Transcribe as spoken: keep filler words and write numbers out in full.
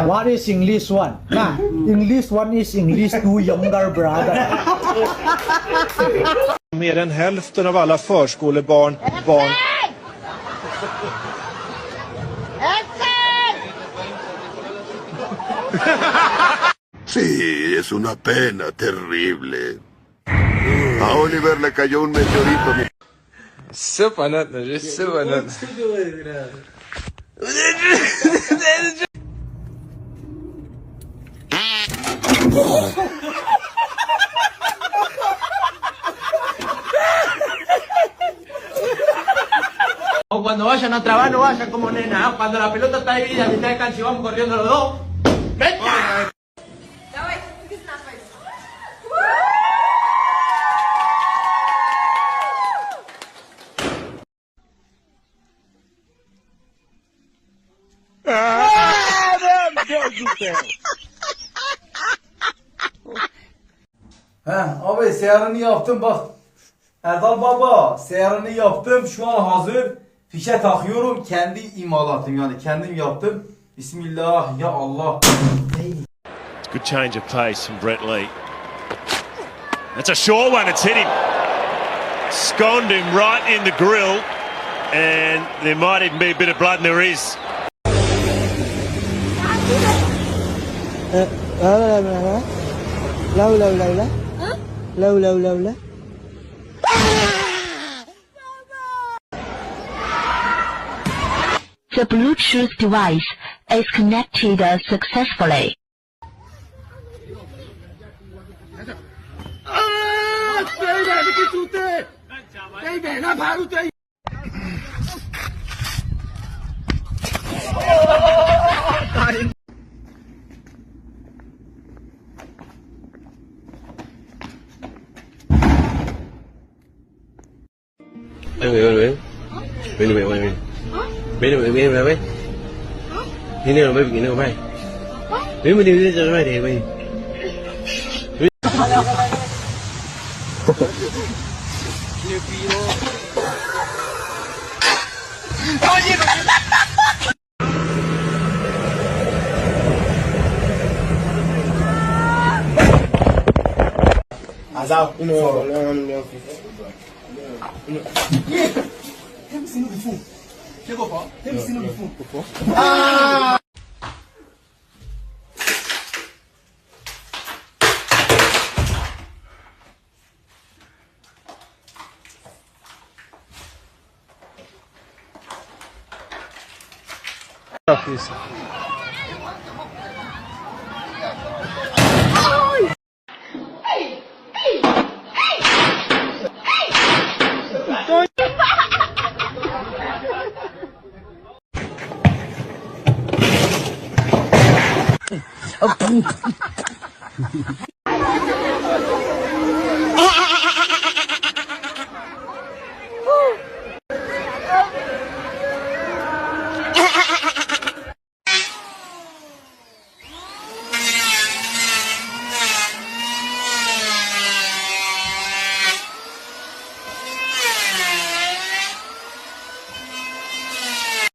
What is English one? Nah, English one is English two younger brother. Mer än hälften av alla förskolebarn, barn. Sí, es una pena terrible. A Oliver le cayó un meteorito. Super nett, ne? Super nett. O cuando vayan a trabajar, no vayan como nena, ¿ah? Cuando la pelota está dividida a mitad de cancha y vamos corriendo los dos. ¡Venga! Ha, abi, seyaranı yaptım bak. Erdal Baba, seyaranı yaptım. Şu an hazır. Fişe takıyorum. Kendi imalatım, yani kendim yaptım. Bismillah, ya Allah. Good change of pace from Brett Lee. That's a sure one. It's hit him. Sconed him right in the grill. And there might even be a bit of blood, and there is. The Bluetooth device is connected successfully. Ven, ven, ven. Ven, ven, ven, ven. Ven, ven, ven, ven, ven. Ven, ven, ven, ven, ven. Ven, ven, ven, ven, ven. Azar, you know, you know, you know.